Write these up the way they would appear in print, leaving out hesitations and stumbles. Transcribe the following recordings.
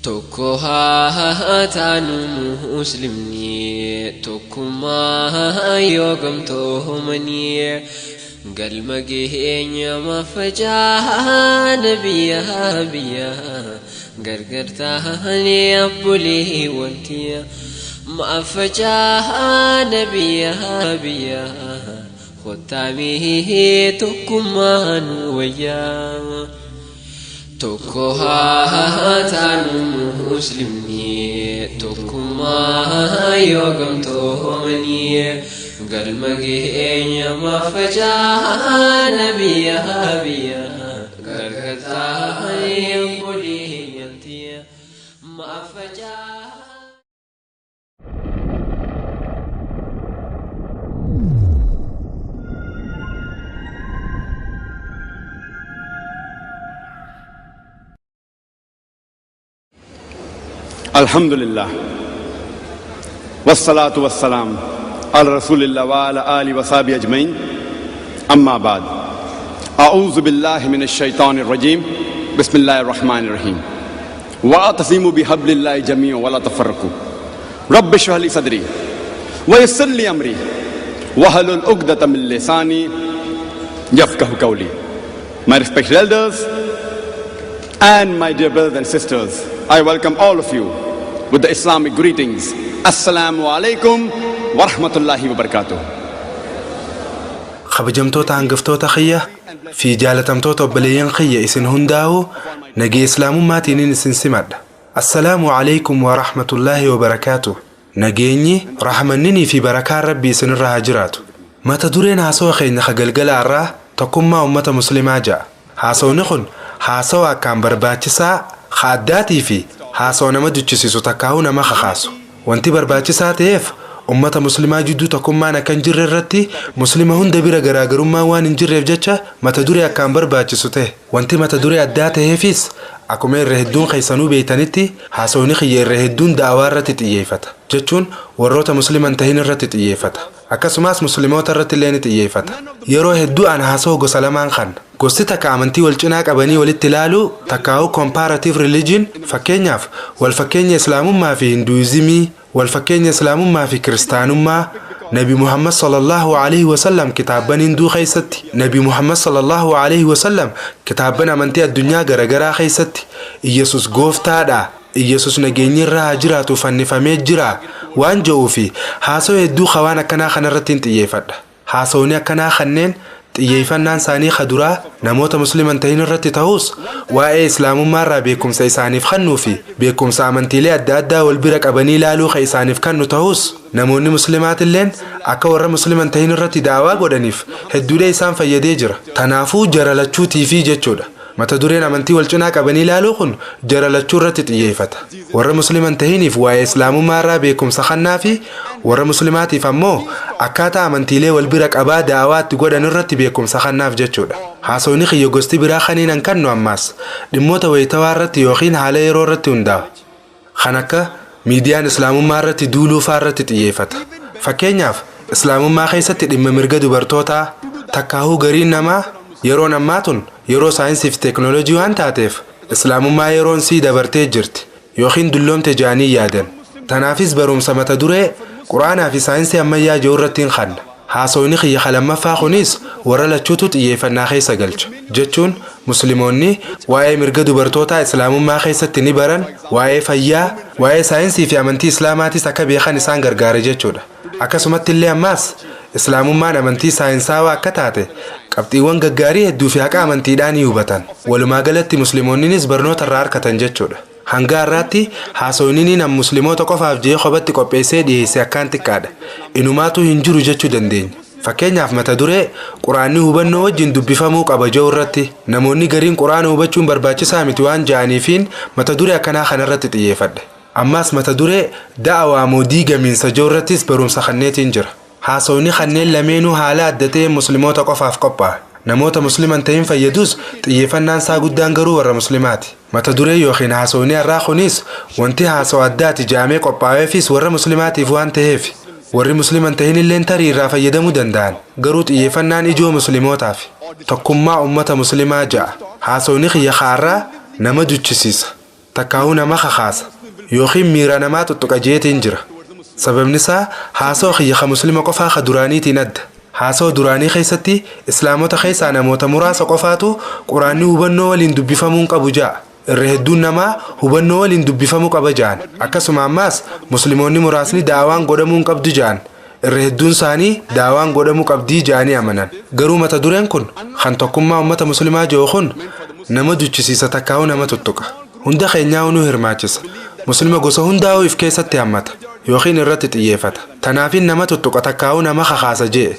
Tokko haa taanu muslimni, tokkummaa yoo gamtoomanii, galma geenya mafacaana biyya biyya gargar taanee abbolee wantiya mafacaana biyya biyya kottaamee tokkummaan wayyaa. Tokko haa taanu muslimni, tokkummaa yoo gamtoomanii, galma geenya mafacaana biyya biyya gargar taanee abbolee wantiya mafacaana. Alhamdulillah. Wassalatu wassalam ala Rasulillah wa ala ali wa sahbihi ajmain. Amma ba'd. A'udhu billahi minash shaitanir rajim. Bismillahir rahmanir rahim. Wa'tasimu bihablillahi jami'an wa la tafarraqu. Rabbi shrah li sadri wa yassir li amri wahlul 'uqdatam min lisani yafqahu qawli. My respected elders and my dear brothers and sisters, I welcome all of you with the Islamic greetings. Assalamu alaikum wa rahmatullahi wa barakatuh. Kabajamtoota hangaftoota kiyya fi jaalatamtoota obboleeyyan kiyya, isin hundaa'u nagee islaamummaatiinin isin simadha. Assalaamu alaykum wa rahmatullaahi wa barakaatu. Nageenyi, rahmanninii fi barakaan Rabbii isinirra haa jiraatu. Mata dureen haasawa keenya ka galgala irraa tokkummaa ummata muslimaa ja'a. Haasawni kun haasawa akkaan barbaachisaa ka addaatii fi haasawa nama duchisiisu, takkaahuu nama kakaasu. Wanti barbaachisaa ta'eef, ummata muslimaa jidduu tokkummaan akka hin jirre irratti muslima hunda bira garaagarummaan waan hin jirreef jecha mata duree akkaan barbaachisu ta'e. Wanti mata duree addaa ta'eefis, akkuma irra hedduun keessanuu beeytanitti, haasawni kiyya irra hedduun da'awaa irratti xiyyeeffata, jechuun warroota muslima hin tahin irratti xiyyeeffata. Akkasumas muslimoota irratti illee ni xiyyeeffata. Yeroo hedduu an haasawa gosa lamaan kan gosti takka amantii wal cinaa qabanii walitti ilaaluu, takkaa'uu comparative religion, fakkeenyaaf wal fakkeenya islaamummaa fi hinduizimii, wal fakkeenya islaamummaa fi kiristaanummaa, Nabi Muhammad sallallahu alaihi wasallam kitaabban hinduu keessatti, Nabi Muhammad sallallahu alaihi wasallam kitaabban amantii addunyaa garagaraa keessatti Iyesus gooftaadha, Iyesus nageenyi irraa haa jiraatu fannifamee jira waan jedhuu fi haasawa hedduu kawaan akkanaa kanarratti hin xiyyeeffadha. Haasawni akkanaa kanneen xiyyeeffannaan isaanii kaduraa namoota musliman tahin irratti ta'us, waa'ee islaamummaa irraa beekumsa isaaniif kennuu fi beekumsa amantiilee adda addaa wal bira qabanii ilaaluu ka isaaniif kennu ta'us, namoonni muslimaatilleen akka warra musliman tahin irratti daawaa godhaniif hedduudhee isaan fayyadee jira. Tanaafuu jara lachuutiifii jechuudha. Mata dureen amantii wal cinaa qabanii ilaaluu kun jara lachuu irratti xiyyeeffata. Warra musliman tahiniif waa'ee islaamummaa irraa beekumsa kennaa fi warra muslimaatiif ammoo akkaataa amantiilee wal bira qabaa daawaa itti godhan irratti beekumsa kennaaf jechuudha. Haasawni kiyya gosti biraa kaniin an kennu ammaas dhimmoota wayitawaa irratti yookiin haala yeroo irratti hundaa'a. Kan akka miidiyaan islaamummaa irratti duuluufaa irratti xiyyeeffata. Fakkeenyaaf, islaamummaa keessatti dhimma mirga dubartootaa, takkaahuu gariin namaa yeroon ammaa tun yeroo saayinsii fi teeknooloojii waan taateef islaamummaa yeroon sii dabartee jirti yookiin dulloomte jaanii yaadan. Tanaafis barumsa mata duree quraanaa fi saayinsii ammayyaa jiru irratti hin kanna. Haasawni kiyya lammaffaa kunis warra lachuutu xiyyeeffannaa keessa galcha, jechuun musliimoonni waa'ee mirga dubartootaa islaamummaa keessatti ni baran, waa'ee fayyaa, waa'ee saayinsii fi amantii islaamaatis akka beekan isaan gargaara jechuudha. Akkasumatti illee ammaas islaamummaan amantii saayinsaawaa akka taate qabxiiwwan gaggaarii hedduu fi haqa amantiidhaan ni hubatan. Walumaa galatti musliimoonninis barnoota irraa argatan jechuudha. Hanga har'aatti haasawni nam musliimoota qofaaf jee kophatti qopheessee dhiyeesse akkaan xiqqaadha. Inumaatu hin jiru jechuu dandeenya. Fakkeenyaaf, mata duree quraanni hubannoo wajjin dubbifamuu qaba jedhu irratti namoonni gariin quraana hubachuun barbaachisaa miti waan ja'aniifiin mata duree akkanaa kanarratti xiyyeeffadhe. Ammaas mata duree da'awaa moo diigamiinsa jedhu irrattis barumsa kanneetiin jira. Haasawni kanneen lameenuu haala adda ta'een musliimoota qofaaf qophaa'a. Namoota musliman ta'in fayyadus, xiyyeeffannaan isaa guddaan garuu warra muslimaati. Mata duree yookiin haasawni har'aa kunis wanti haasawa addaati jedhamee qophaa'eefis warra muslimaatiif waan ta'eef, warri musliman ta'in illeen tarii irraa fayyadamuu danda'an, garuu xiyyeeffannaan ijoo muslimootaaf. Tokkummaa ummata muslimaa ja'a. Haasawni kiyya har'aa nama duchisiisa. Takkaahuu nama kakaasa yookiin miira namaa tuttuqa jeetiin jira. Sababni isaa, haasoo kiyya ka Muslima qofaa ka duraaniitiin adda. Haasoo duraanii keessatti Islaamota keessaa namoota muraasa qofaatu Quraanni hubannoo waliin dubbifamuun qabu ja'a. Irra hedduun namaa hubannoo waliin dubbifamuu qaba ja'an. Akkasuma ammaas Musliimoonni muraasni daawaan godhamuu hin qabdu ja'an. Irra hedduun isaanii daawaan godhamuu qabdii ja'anii amanan. Garuu mata dureen kun, kan tokkummaa ummata Muslimaa jiru kun, nama duchisiisa, takkaa'uu nama tuttuqa. Hunda keenyaa nu hirmaachisa. Muslima gosa hundaa'uu if keessatti hammata yookiin irratti xiyyeeffata. Tanaafin nama tuttuqa takkaa'uu nama kakaasa jee.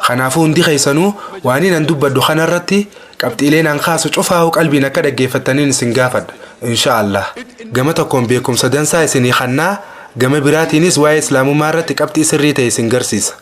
Kanaafuu hundi keessanuu waan nan dubbadhu kanarratti qabxiileen an kaasu cufaa'uu qalbiin akka dhaggeeffattaniin isin gaafadha. Insha Allah. Gama tokkoon beekumsa dansaa isinii kannaa, gama biraatiinis waa'ee Islaamummaa irratti qabxii sirrii ta'e isin garsiisa.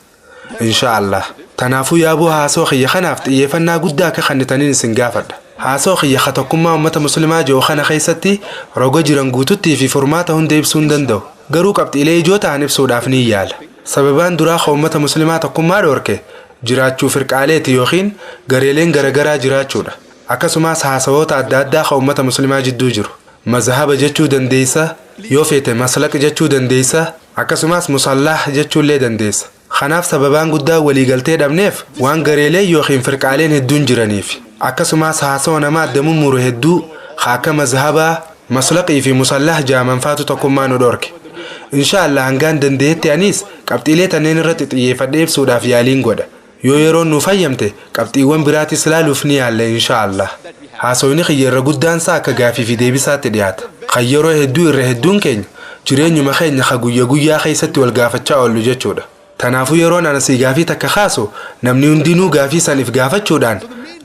Insha Allah. Tanaafuu yaaboo haasoo kiyya kanaaf xiyyeeffannaa guddaa akka kennitaniin isin gaafadha. Haasoo kiyya ka tokkummaa uummata Muslimaa jiru kana keessatti roga jiran guututtii fi furmaata hunda ibsuu hin danda'u. Garuu qabxiilee ijoo ta'an ibsuudhaaf ni yaala. Sababaan duraa ka uummata Muslimaa tokkummaa dhoorke jiraachuu firqaaleeti yookiin gareeleen garagaraa jiraachuudha. Akkasumas haasawoota adda addaa ka uummata Muslimaa jidduu jiru. Mazhaba jechuu dandeessa, yoo feete maslaq jechuu dandeessa, akkasumas musallah jechuullee dandeessa. Kanaaf sababaan guddaa waliigaltee dhabneef waan gareelee yookiin firqaaleen hedduun jiraniif. Akkasumas haasawa nama adda mummuru hedduu akka mazhabaa, maslaqii fi musallah jaamanfaatu tokkummaa nu dhorke. Insha Allah, hangaan dandeetti anis qabxiilee tanneen irratti xiyyeeffadhee ibsuudhaaf yaaliin godha. Yoo yeroon nu fayyamte qabxiiwwan biraatis ilaaluuf ni yaalla, insha Allah. Haasawni kiyya irra guddaan isaa akka gaafii fi deebisaatti dhiyaata. Kan yeroo hedduu irra hedduun keenya jireenyuma keenya ka guyya guyyaa keessatti wal gaafachaa oollu jechuudha. Kanaafuu yeroon ana sii gaafii takka kaasu, namni hundinuu gaafii saniif gaafachuudhaan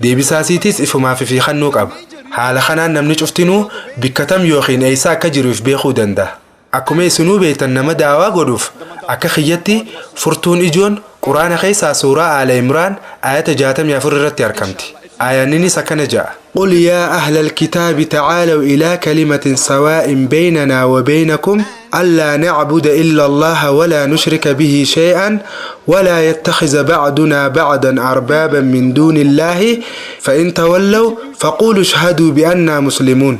deebisaasiitis ifumaaf fi kennuu qaba. Haala kanaan namni cuftinuu bikkatam yookiin eessa akka jiru if beekuu danda'a. Akkuma isinuu beektan, nama daawaa godhuuf akka kiyyatti furtuun ijoon Quraana keessaa suuraa Aala Imraan ayata 64 irratti argamti. Aayanninis akkana ja'a: قل يا أهل الكتاب تعالوا إلى كلمة سواء بيننا وبينكم ألا نعبد إلا الله ولا نشرك به شيئا ولا يتخذ بعضنا بعضا أربابا من دون الله فإن تولوا فقولوا اشهدوا بأننا مسلمون.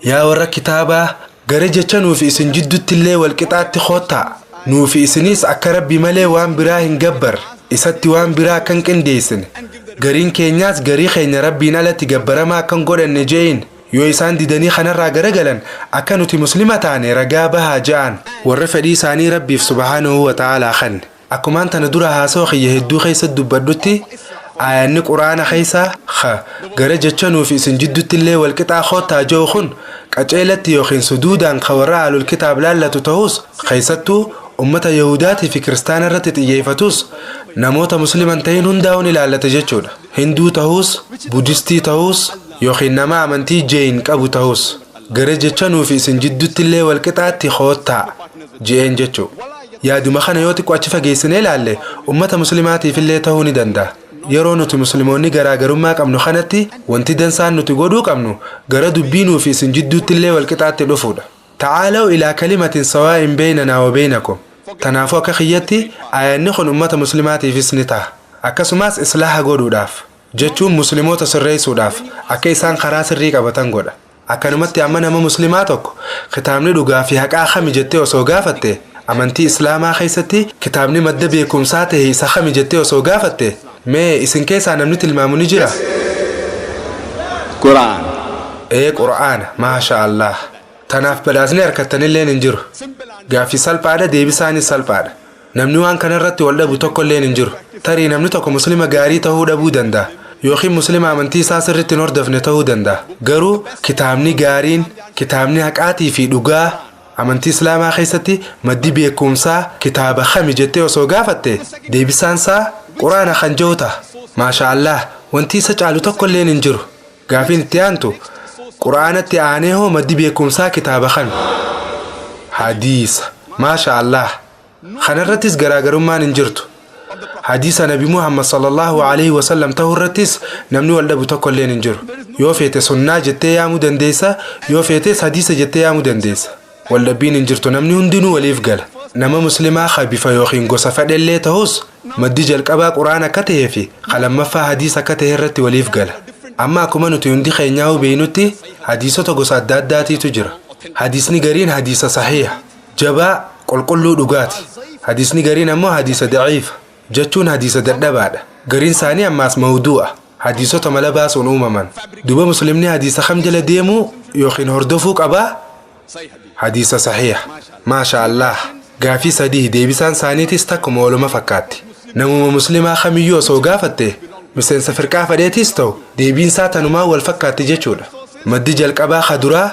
Yaa warra kitaabaa, gara jecha nuufi isin jidduutti illee walqixaatti koottaa, nuufi isinis akka Rabbi malee waan biraa hin gabbar, isatti waan biraa akka hin qindeessine, gariin keenyaas garii keenya Rabbiin alatti gabbaramaa akka hin godhanne je'in. Yoo isaan didanii kanarraa garagalan, akka nuti Muslima taane ragaa bahaa ja'an. Warra fedhii isaanii Rabbiif subhaanahu wa ta'aalaa kanne. Akkumaan tana dura haasoo kiyya hedduu keessatti dubbadhutti, aayanni Quraana keessaa ha gara jecha nuufi isin jidduutti illee walqixaa koottaa jiru kun qaceelatti yookiin suduudaan ka warra ahlul kitaab laallatu ta'us, keessattuu ummata Yahudaatii fi Kiristaana irratti xiyyeeffatus, namoota Musliman ta'in hundaa'uun ilaallata jechuudha. Hinduu ta'us, Budistii ta'us, yookiin nama amantii Jeeyin qabu ta'us, gara jecha nuufi isin jidduutti illee walqixaatti koottaa je'een jechuudha. Yaaduma kana yoo xiqqoo achi fageessinee ilaalle, ummata Muslimaatiif illee ta'uu ni danda'a. Yeroo nuti Musliimoonni garaagarummaa qabnu kanatti, wanti dansaan nuti godhuu qabnu gara dubbii nuufi isin jidduutti illee walqixaatti dhufuudha. تعالوا إلى كلمة سواء بيننا وبينكم. Tanaafuu akka kiyyatti aayanni kun ummata Muslimaatiifis ni ta'a. Akkasumas islaaha godhuudhaaf jechuun Musliimoota sirreessuudhaaf akka isaan karaa sirrii qabatan godha. Akkanumatti amma nama Muslimaa tokko kitaabni dhugaa fi haqaa kami jettee osoo gaafatte, amantii Islaamaa keessatti kitaabni madda beekumsaa ta'e isa kami jettee osoo gaafatte, mee isin keessaa namni tilmaamu ni jira? Quran. Ee, Qur'aana, maasha Allah. Tanaaf badhaasni harkattanilleen hin jiru. Gaaffii salphaadha, deebisaanis salphaadha. Namni waan kanarratti wal dhabu tokkolleen hin jiru. Tarii namni tokko Muslima gaarii ta'uu dhabuu danda'a. Yookiin Muslima amantii isaa sirriitti hin hordofne ta'uu danda'a. Garuu kitaabni gaariin, kitaabni haqaatii fi dhugaa amantii Islaamaa keessatti maddi beekumsaa kitaaba kami jettee osoo gaafatte, deebisaan isaa Quraana kan jiru ta'a. Maasha Allah, wanti isa caalu tokkolleen hin jiru. Gaafiin itti aantu, Quraanatti aanee hoo maddi beekumsaa kitaaba kami? Hadiisa. Maasha Allah. Kanarrattis garaagarummaan hin jirtu. Hadiisa Nabi Muhammad sallallahu alaihi wasallam ta'uu irrattis namni wal dhabu tokkolleen hin jiru. Yoo feete sunnaa jettee yaamuu dandeessa, yoo feetes hadiisa jettee yaamuu dandeessa. Waldhabbiin hin jirtu, namni hundinuu waliif gala. Nama Muslimaa ka bifa yookiin gosa fedhellee ta'us, maddi jalqabaa Quraan akka ta'ee fi lammaffaa hadiisa akka ta'e irratti waliif gala. Amma akkuma nuti hundi keenyaa beeynutti, hadiisota gosa adda addaatiitu jira. Hadiisni gariin hadiisa sahiiha, jabaa, qulqulluu dhugaati. Hadiisni gariin ammoo hadiisa daciifa, jechuun hadiisa dadhabaadha. Gariin isaanii ammaas mawduu'a, hadiisota mala baasuun uumaman. Duba muslimni hadiisa kam jala deemuu yookiin hordofuu qabaa? Hadiisa sahiiha. Maasha Allah. Gaafii sadii deebisaan isaaniitis takkuma, waluma fakkaatti. Namuma muslimaa kamiyyuu osoo gaafatte, miseensa firqaa fedheetis ta'u, deebiinsaa tanumaa wal fakkaatti jechuudha. Maddi jalqabaa kaduraa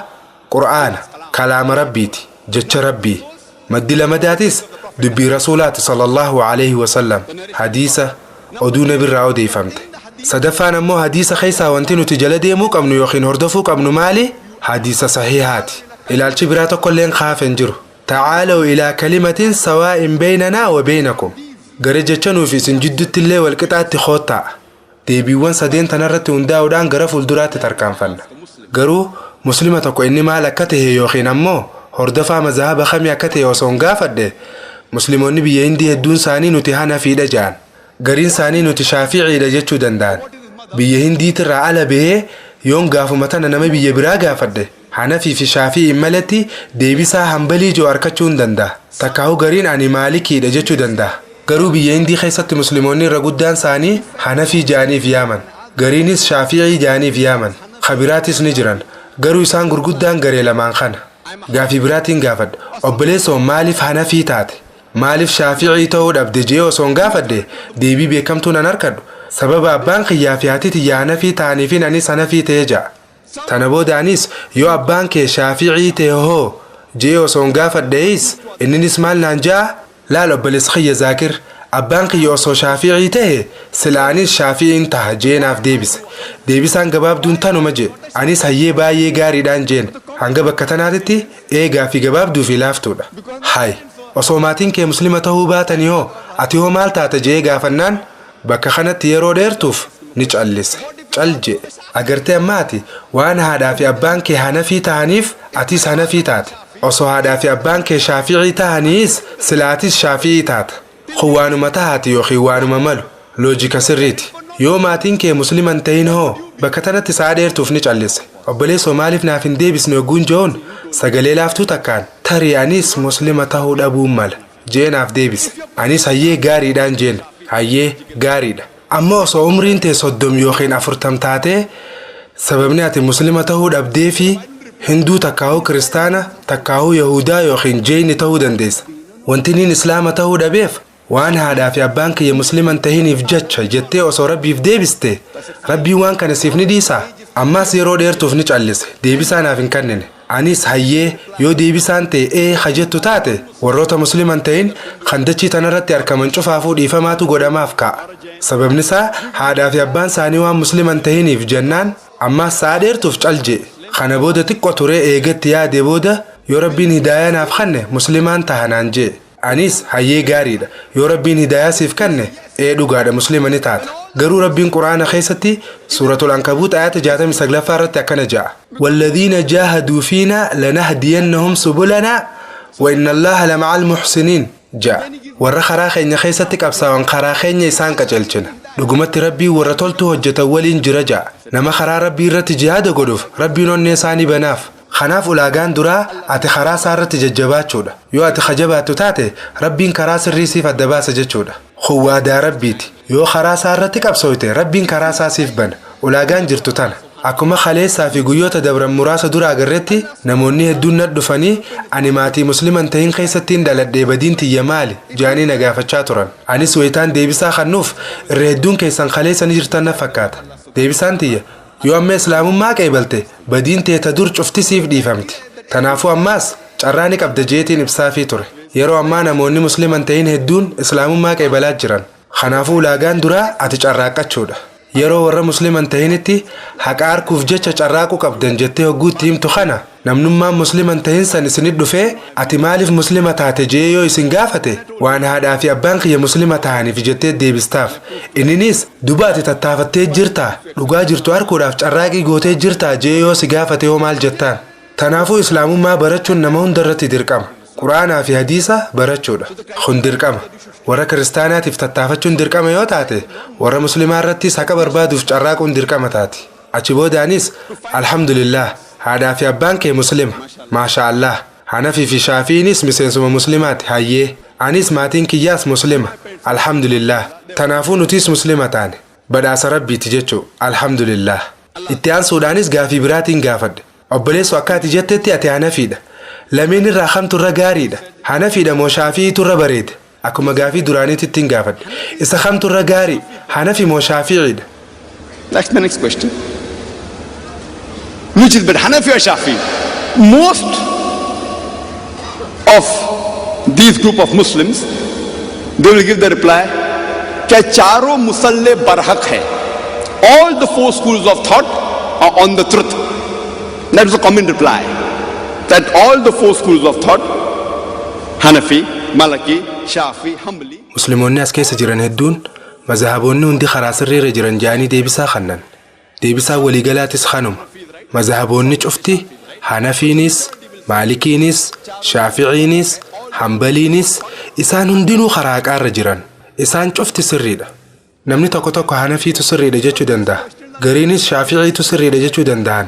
Qur'aana, kalaama Rabbiiti, jecha Rabbii. Maddi lamadaatis dubbii Rasuulaati sallallahu alaihi wasallam, hadiisa, oduu nabirraa odeeffamte. Sadaffaan ammoo hadiisa keessaa wanti nuti jala deemuu qabnu yookiin hordofuu qabnu maali? Hadiisa sahihaati. Ilaalchi biraa tokkolleen kaafe hin jiru. تعالوا إلى كلمة سواء بيننا وبينكم, gara jecha nuuf isin jidduutti illee walqixaatti koottaa. Deebiiwwan sadeen tanarratti hundaa'uudhaan gara fuulduraatti tarkaanfanna. Garuu muslima tokko inni maal akka ta'e yookiin ammoo hordofaa mazahaba kamii akka ta'e osoo hin gaafadhe, musliimoonni biyya Hindii hedduun isaanii nuti Hanafiidha ja'an. Gariin isaanii nuti Shaaficiidha jechuu danda'an. Biyya Hindiitirraa ala bahee yoon gaafuma tana nama biyya biraa gaafadhe, Hanafii fi Shaafi'iin malatti deebisaa Hambalii jiru argachuu hin danda'a. Takkaa'u gariin ani Maalikiidha jechuu danda'a. Garuu biyya Hindii keessatti musliimoonni irra guddaan isaanii Hanafii ja'aniif yaaman. Gariinis Shaafi'ii ja'aniif yaaman. Kabiraatis ni jiran. Garuu isaan gurguddaan garee lamaan kana. Gaafii biraatiin gaafadha. Obboleessoo, maaliif Hanafii taate? Maaliif Shaafi'ii ta'uu dhabde jee osoo hin gaafadhe, deebii beekamtuu nan harkadhu. Sababa abbaan kiyyaa fi haati tiyya Hanafii ta'aniifin anis Hanafii ta'ee ja'a. Tana booda anis yoo abbaan kee Shaafi'ii ta'e hoo jee osoo hin gaafadhees, inninis maal naan ja'a? Laal obboleessa kiyya Zaakir, abbaan kiyya osoo Shaafi'ii ta'e sila anis Shaafi'iin taha jee naaf deebise. Deebisaan gabaabduun tanuma jee. Anis hayyee, baay'ee gaariidhaan jeen. Hanga bakka tanaatitti eegaa fi gabaabduu fi laaftuudha. Hay, osoo maatiin kee muslima ta'uu baatanii hoo, ati hoo maal taata jee gaafannaan, bakka kanatti yeroo dheertuuf ni callise. Cal jee. Agartee, ammaati waan haadhaa fi abbaan kee Hanafii ta'aniif atis Hanafii taate. Osoo haadhaa fi abbaan kee Shaafi'ii ta'aniis sila atis Shaafi'ii taata. Kun waanuma tahaati yookiin waanuma malu, loojika sirriiti. Yoo maatiin kee muslima hin ta'in hoo? Bakka tanatti sa'a dheertuuf ni callise. Obboleessoo, maaliif naaf hin deebisne hogguun je'uun, sagalee laaftuu takkaan tarii anis muslima ta'uu dhabuun mala jee naaf deebise. Anis hayyee, gaariidhaan jeen. Hayyee, gaariidha. Amma osoo umriin tee 30 yookiin 40 taatee, sababni ati muslima ta'uu dhabdee fi Hinduu takkaahuu Kiristaana takkaahuu Yahudaa yookiin Jeeyni ta'uu dandeessa. Wanti niin Islaama ta'uu dhabeef waan haadhaa fi abbaan kiyya muslima hin tahiniif jecha jettee osoo Rabbiif deebiste, Rabbiin waan kana siif ni dhiisaa? Ammaas yeroo dheertuuf ni callise. Deebisaa naaf hin kennine. Anis hayyee, yoo deebisaan ta'e ee ka jettu taate, warroota muslima hin ta'in kan dachii tanarratti argaman cufaafuu dhiifamaatu godhamaaf ka'a. Sababni isaa haadhaa fi abbaan isaanii waan muslima hin tahiniif jennaan, ammaas sa'a dheertuuf cal jee. Kana booda xiqqoo turee eegatti yaade booda, yoo Rabbiin hidaayaa naaf kanne muslimaan taha naan jee. Anis hayyee, gaariidha. Yoo Rabbiin hidaayaa siif kanne, ee dhugaadha, muslima ni taata. Garuu Rabbiin Quraana keessatti Suuratul Ankabuut ayata 69ffaa irratti akkana ja'a: والذين جاهدوا فينا لنهدينهم سبلنا وإن الله لمع المحسنين ja'a. Warra karaa keenya keessatti qabsaa'an karaa keenya isaan qajeelchina. Dhugumatti Rabbiin warra toltuu hojjetan waliin jira ja'a. Nama karaa Rabbii irratti jihaada godhuuf Rabbiin onnee isaanii banaaf. Kanaaf ulaagaan duraa ati karaa isaa irratti jajjabaachuudha. Yoo ati kajabaattu taate, Rabbiin karaa sirrii siif adda baasa jechuudha. Kun waadaa Rabbiiti. Yoo karaa isaa irratti qabsooyte, Rabbiin karaa isaa siif bana. Ulaagaan jirtu tana. Akkuma kaleessaa fi guyyoota dabran muraasa dura agarretti, namoonni hedduun na dhufanii ani maatii muslima hin ta'in keessattiin dhaladhee, badiin tiyya maali jedhanii na gaafachaa turan. Anis wayitaan deebisaa kannuuf, irra hedduun keessan kaleessa ni jirtan na fakkaata. Deebisaan tiyya, yoo amma Islaamummaa qeebalte, badiin teeta dur cufti siif dhiifamti. Kanaafuu ammaas carraa ni qabda jeetiin ibsaafii ture. Yeroo ammaa namoonni muslima hin ta'in hedduun Islaamummaa qeebalaa jiran. Kanaafuu ulaagaan duraa ati carraaqqachuudha. Yeroo warra muslima hin ta'initti haqa arkuuf jecha carraaquu qabdan jettee hogguutti himtu kana, namnummaan muslima hin ta'in san isinit dhufee ati maaliif muslima taate jee yoo isin gaafate, waan haadhaa fi abbaan kiyya muslima ta'aniif jettee deebistaaf. Inninis duba ati tattaafattee jirtaa, dhugaa jirtu arkuudhaaf carraaqii gootee jirtaa jee yoo si gaafate hoo maal jettaan? Tanaafuu Islaamummaa barachuun nama hunda irratti dirqama. Quraanaa fi hadiisa barachuudha. Kun dirqama. Warra Kiristaanaatiif tattaafachuun dirqama yoo taate, warra muslimaa irrattis haqa barbaaduuf carraaquun dirqama taati. Achi boodaanis alhamdulillah. Haadhaa fi abbaan kee Muslima. Maasha Allah. Hanafii fi Shaafi'iinis miseensuma Muslimaati. Hayyee. Anis maatiin kiyyaas Muslima. Alhamdulillah. Tanaafuu nutis Muslima taane. Badhaasa Rabbiiti jechuu. Alhamdulillah. Itti aansuudhaanis gaafii biraatiin gaafadhe. Obboleessoo, akka ati jettetti ati Hanafiidha. Lameen irraa kamtu irra gaariidha? Hanafiidha moo Shaafi'iitu irra bareeda? Akkuma gaafii duraaniitti gaafadhe. Isa kamtu irra gaarii? Hanafi moo Shaafi'iidha? That's the next question. Which is better, Hanafi or Shafi? Most of these group of Muslims, they will give the reply, क्या चारों मुसल्ले बरहक है. All the four schools of thought are on the truth. That is a common reply. That all the four schools of thought, Hanafi, Maliki, Shafi, Hanbali, Musliimoonni as keessa jiran hedduun mazahaboonni hundi karaa sirriirra jiran ja'anii deebisaa kannan. Deebisaan waliigalaatis kanuma. Mazahaboonni cufti Hanafiinis, Maalikiinis, Shaaficiinis, Hambaliinis isaan hundinuu karaa haqaarra jiran. Isaan cufti sirriidha. Namni tokko tokko Hanafiitu sirriidha jechuu danda'a. Gariinis Shaaficiitu sirriidha jechuu danda'an.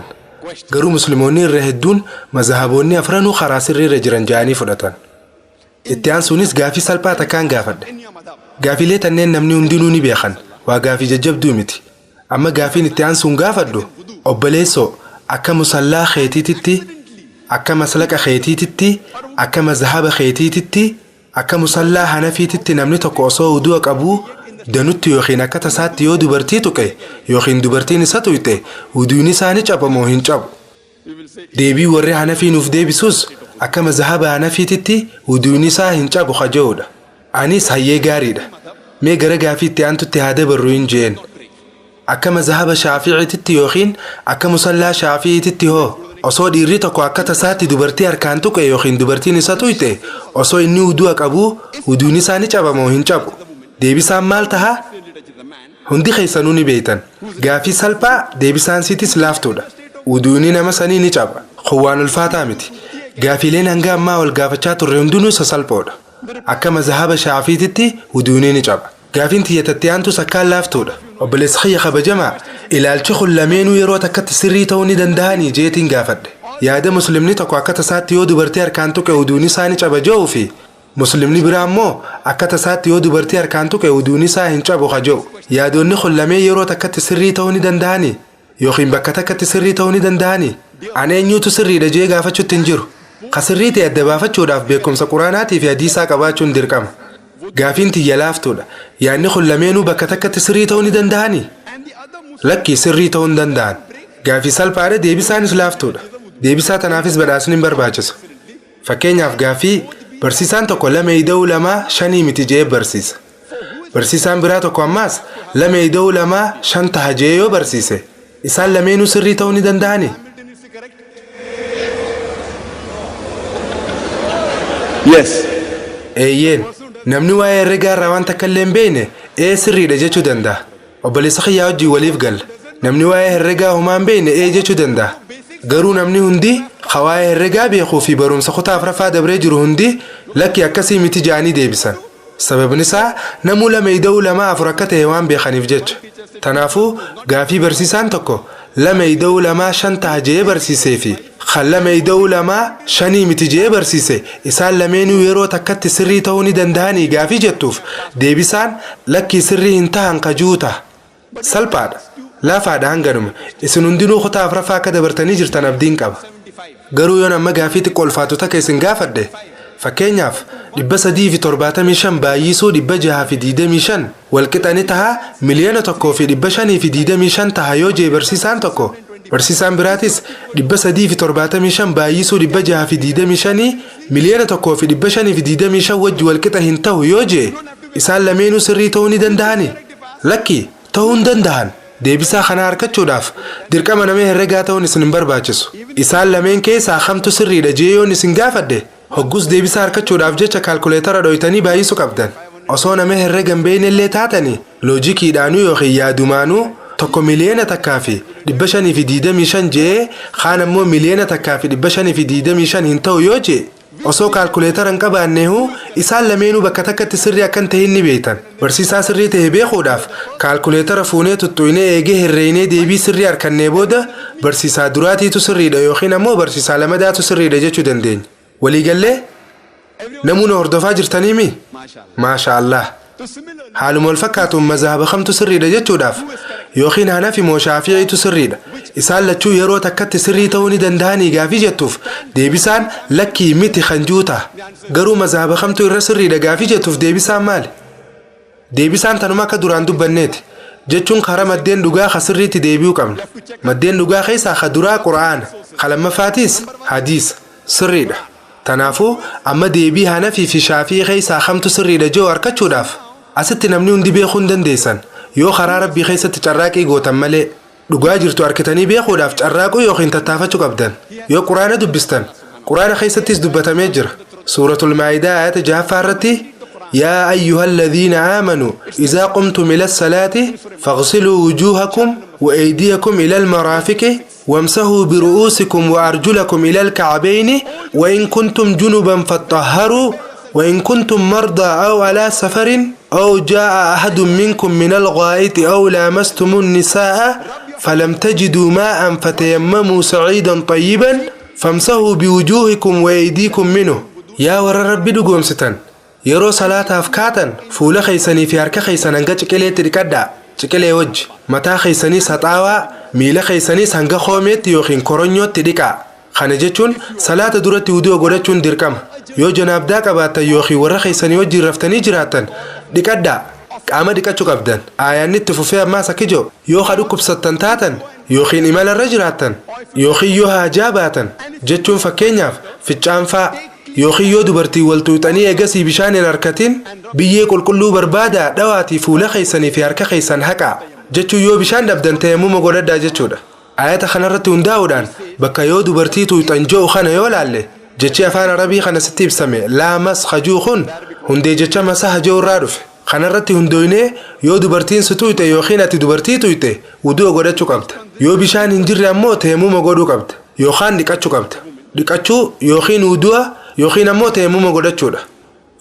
Garuu Musliimoonni irra hedduun mazahaboonni afranuu karaa sirriirra jiran ja'anii fudhatan. Itti aansuunis gaafii salphaa takkaan gaafadhe. Gaafiilee tanneen namni hundinuu ni beekan. Waa gaafii jajjabduu miti. Amma gaafiin itti aansuun gaafadhu, obboleessoo, akka musallaa keetiititti, akka maslaqa keetiititti, akka mazhaba keetiititti, akka musallaa Hanafiititti namni tokko osoo wudu'a qabuu danutti yookiin akka tasaatti yoo dubartii tuqe yookiin dubartiin isa tuyxe, wuduun isaa ni caba moo hin cabu? Deebii warri Hanafii nuuf deebisus akka mazhaba Hanafiititti wuduun isaa hin cabu kaja'uudha. Anis hayyee, gaariidha. Mee gara gaafii itti aantutti haa dabarru hin jeen. Akka mazhaba Shaaficiititti yookiin akka musallaa Shaaficiititti hoo, osoo dhiirri tokko akka tasaatti dubartii harkaan tuqe yookiin dubartiin isa tuyxe, osoo inni wudu'a qabuu, wuduun isaa ni caba moo hin cabu? Deebisaan maal taha? Hundi keessanuu ni beeytan. Gaafii salphaa, deebisaan siitis laaftuudha. Wuduuni nama sanii ni caba. Kun waan ulfaataa miti. Gaafiileen hanga ammaa wal gaafachaa turre hundinuu sasalphoodha. Akka mazhaba Shaafiititti wuduuni ni caba. Gaafiin tiyyatatti aantus akkaan laaftuudha. Obboleessa kiyya kabajamaa, ilaalchi kun lameenuu yeroo takkatti sirrii ta'uu ni danda'anii jeetiin gaafadhe. Yaada Muslimni tokko akka tasaatti yoo dubartii harkaan tuqe wuduun isaa ni caba je'uu fi Muslimni biraa immoo akka tasaatti yoo dubartii harkaan tuqe wuduun isaa hin cabu ka je'u. Yaadonni kun lameen yeroo takkatti sirrii ta'uu ni danda'anii? Yookiin bakka takkatti sirrii ta'uu ni danda'anii? Ani eenyuutu sirriidha jee gaafachuutti hin jiru. Ka sirrii ta'e adda baafachuudhaaf beekumsa Quraanaatii fi hadiisaa qabaachuun dirqama. Gaafiin tiyya laaftuudha. Yaadni kun lameenuu bakka takkatti sirrii ta'uu ni danda'anii? Lakkii, sirrii ta'uu hin danda'an. Gaafii salphaadha, deebisaanis laaftuudha. Deebisaa tanaafis badhaasni hin barbaachisu. Fakkeenyaaf, gaafii barsiisaan tokko lama ida'uu lamaa shanii miti jee barsiisa. Barsiisaan biraa tokko ammaas lama ida'uu lamaa shan taha jee yoo barsiise, isaan lameenuu sirrii ta'uu ni danda'anii? Yes. Eeyyeen, namni waa'ee herregaa irraa waan takka illee hin beekne ee, sirriidha jechuu danda'a. Obboleessa kiyyaa wajjin waliif galla. Namni waa'ee herregaa homaa hin beekne ee jechuu danda'a. Garuu namni hundi ka waa'ee herregaa beekuu fi barumsa kutaa afuraffaa dabree jiru hundi lakki, akkasii miti ja'anii deebisan. Sababni isaa namuu lama ida'uu lamaa afur akka ta'e waan beekaniif jecha. Tanaafuu gaafii barsiisaan tokko lama ida'uu lamaa shan taha je'ee barsiisee fi kan lama ida'uu lamaa shanii miti je'ee barsiise, isaan lameenuu yeroo takkatti sirrii ta'uu ni danda'anii gaafii jettuuf, deebisaan lakkii, sirrii hin tahan kajuu taha. Salphaadha. Laafaadha hanganuma. Isin hundinuu kutaa afuraffaa akka dabartanii jirtan abdiin qaba. Garuu yoon amma gaafii xiqqoo ulfaatu takka isin gaafadhe, fakkeenyaaf 375 baay'isuu 625 walqixa ni taha 1,525,000 taha yoo jee barsiisaan tokko, barsiisaan biraatis 375 baay'isuu 625 1,525,000 wajji walqixa hin tahu yoo jee, isaan lameenuu sirrii ta'uu ni danda'ani? Lakki, ta'uu hin danda'an. Deebisaa kanaa argachuudhaaf dirqama nama herregaa ta'uun isin hin barbaachisu. Isaan lameen keessaa kamtu sirriidha jee yoon isin gaafadhe, hoggus deebisaa argachuudhaaf jecha kaalkuleetara dhoytanii baay'isuu qabdan. Osoo nama herrega hin beekne illee taatanii, loojikiidhaanuu yookiin yaadumaanuu 1,000,525 jee kaan ammoo 1,525,000 hin ta'u yoo jee Osoo kaalkuleetara hin qabaanneehu isaan lameenuu bakka takkatti sirrii akkan ta'in ni beektan. Barsiisaa sirrii ta'e beekuudhaaf kaalkuleetara fuunee tuttuqnee eegee herreeynee deebii sirrii harkannee booda barsiisaa duraatiitu sirriidha yookiin ammoo barsiisaa lamadaatu sirriidha jechuu dandeenya. Waliigallee namoonni hordofaa jirtaniimi? Maasha Allah. Haaluma wal fakkaatuun mazhaba kamtu sirriidha jechuudhaaf yookiin Hanafi moo Shaafi'iitu sirriidha, isaan lachuu yeroo takkatti sirrii ta'uu ni danda'anii gaafii jettuuf deebisaan lakkii miti kan jiru ta'a. Garuu mazhaba kamtu irra sirriidha gaafii jettuuf deebisaan maali? Deebisaan tanuma akka duraan dubbanneeti. Jechuun karaa maddeen dhugaa ka sirriitti deebi'uu qabna. Maddeen dhugaa keessaa ka duraa Qura'aana, ka lammaffaatiis hadiisa sirriidha. Tanaafuu amma deebii Hanafii fi Shaafii keessaa kamtu sirriidha jiru argachuudhaaf asitti namni hundi beekuu hin dandeessan yoo karaa Rabbii keessatti carraaqii gootan malee. Dhugaa jirtu argitanii beekuudhaaf carraaquu yookiin tattaafachuu qabdan. Yoo Quraana dubbistan, Quraana keessattis dubbatamee jira. Suuratul Maayidaa ayata 6ffaa irratti: يا أيها الذين آمنوا إذا قمتم إلى الصلاة فاغسلوا وجوهكم وأيديكم إلى المرافق وامسحوا برؤوسكم وأرجلكم إلى الكعبين وإن كنتم جنبا فاطهروا وإن كنتم مرضى أو على سفر أو جاء أحد منكم من الغائط أو لامستم النساء فلم تجدوا ماء فتيمموا صعيدا طيبا فامسحوا بوجوهكم وأيديكم منه. Yaa warra Rabbi dhugoomsitan, yeroo salaataaf kaatan fuula keeysanii fi harka keeysan hanga ciqileetti dhiqadhaa, ciqilee wajji mataa keeysaniis haxaawaa, miila keeysaniis hanga koomeetti yookiin koronyootti dhiqaa. Kana jechuun salaata duratti wuduu godhachuun dirqama. Yoo janaabdaa qabaattan yookiin warra keeysanii wajjiin raftanii jiraattan, dhiqadhaa, qaama dhiqachuu qabdan. Aayaanni itti fufee ammaas akki jedhu: yoo ka dhukkubsattan taatan yookiin imalarra jiraattan yookiin yoo haajaa baatan, jechuun fakkeenyaaf ficcaanfaa, yookiin yoo dubartii wal tuuxanii eegasii bishaan hin harkatin, biyyee qulqulluu barbaadaa dhawaatii fuula keessanii fi harka keessan haqaa, jechuun yoo bishaan dhabdan tayammuma godhadhaa jechuudha. Ayata kanarratti hundaa'uudhaan bakka yoo dubartii tuuxan ji'u kana yoo laalle, jechi afaan Arabii kana sitti ibsame laamas hajuu kun hundee jecha masaha ji'u irraa dhufe. Kanarratti hundooynee yoo dubartiin si tuuxe yookiin ati dubartii tuuxe, wuduu godhachuu qabda. Yoo bishaan hin jirre ammoo tayammuma godhuu qabda yookaan dhiqachuu qabda. Dhiqachuu yookiin wudu'a yookiin ammoo tayammuma godhachuudha.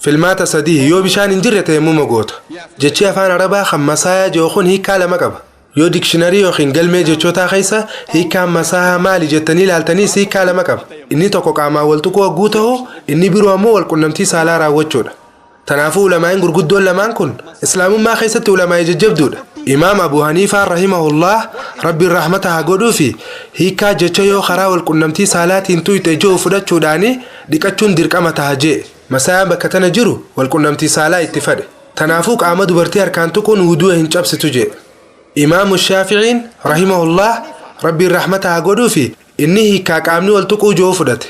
Filmaata sadii: yoo bishaan hin jirre tayammuma goota. Jechi afaan Arabaa kan masaayaa jiru kun hiikaa lama qaba. Yoo dictionary yookiin galmee jechootaa keessa hiikaan masaahaa maali jettanii ilaaltaniis hiikaa lama qaba. Inni tokko qaamaan wal tuquu hogguu ta'u, inni biroo ammoo wal qunnamtii saalaa raawwachuudha. Tanaafuu ulamaa'in gurguddoon lamaan kun Islaamummaa keessatti ulamaa'ii jajjabduudha. Imaam Abu Haniifaa rahimahullah, Rabbiin rahmata haa godhuu, fi hiikaa jecha yoo karaa wal qunnamtii saalaatiin tuyxe jiru fudhachuudhaani dhiqachuun dirqama taha jee. Masaayaan bakka tana jiru wal qunnamtii saalaa itti fadhe. Tanaafuu qaama dubartii harkaan tuquun wudu'a hin cabsitu jee. Imaamu Shaaficiin rahimahullah, Rabbiin rahmata haa godhuu, fi inni hiikaa qaamni wal tuquu jiru fudhate.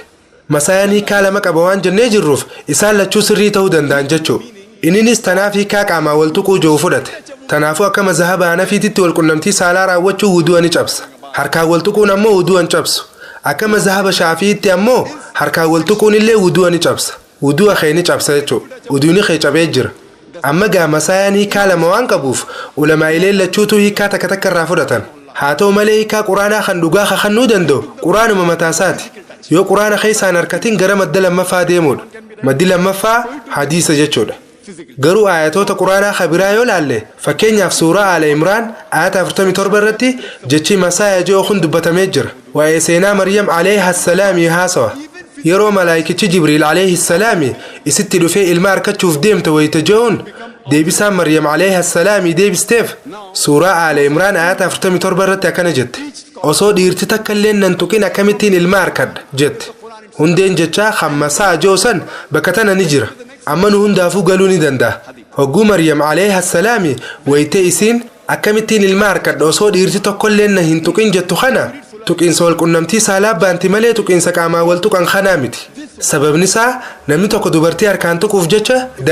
Masaayaan hiikaa lama qaba waan jennee jirruuf isaan lachuu sirrii ta'uu danda'an jechuu. Inninis tanaaf hiikaa qaamaa wal tuquu jiru fudhate. Tanaafuu akka mazhaba Hanafiititti wal qunnamtii saalaa raawwachuu wudu'a ni cabsa. Harkaan wal tuquun ammoo wudu'a hin cabsu. Akka mazhaba Shaafi'iitti ammoo harkaan wal tuquun illee wudu'a ni cabsa. Wudu'a kee ni cabsa jechuudha. Wuduuni kee cabee jira. Amma gaa masaayaan hiikaa lama waan qabuuf ulamaa'ileen lachuutu hiikaa takka takka irraa fudhatan. Haa ta'u malee hiikaa Quraanaa kan dhugaa kakannuu danda'u Quraanuma mataasaati. Yoo Quraana keessaan harkatiin gara madda lammaffaa deemuudha. Maddi lammaffaa hadiisa jechuudha. Garuu ayatoota Quraanaa kabiraa yoo laalle, fakkeenyaaf suuraa Aala Imraan ayata 47 irratti jechi masaaya ji'o kun dubbatamee jira. Waa'ee seenaa Maryam alayha salaamii haasawa. Yeroo malaayikichi Jibriil alayhi salaami isitti dhufee ilma harkachuuf deemta wayita je'uun, deebisaan Maryam alayha salaamii deebisteef suuraa Aala Imraan ayata 47 irratti akkana jette: "Osoo dhiirti takka illee nan tuqin akkamittiin ilma harkadha?" jette. Hundeen jechaa kan masaa ji'o san bakka tana ni jira. Amma nu hundaafuu galuu ni danda'a. Hogguu Maryam alayha salaami wayitee isiin akkamittiin ilma harkadha osoo dhiirti tokkollee na hin tuqin jettu kana, tuqiinsa wal qunnamtii saalaa baanti malee tuqiinsa qaamaa wal tuqan kanaa miti. Sababni isaa namni tokko dubartii harkaan tuquuf jecha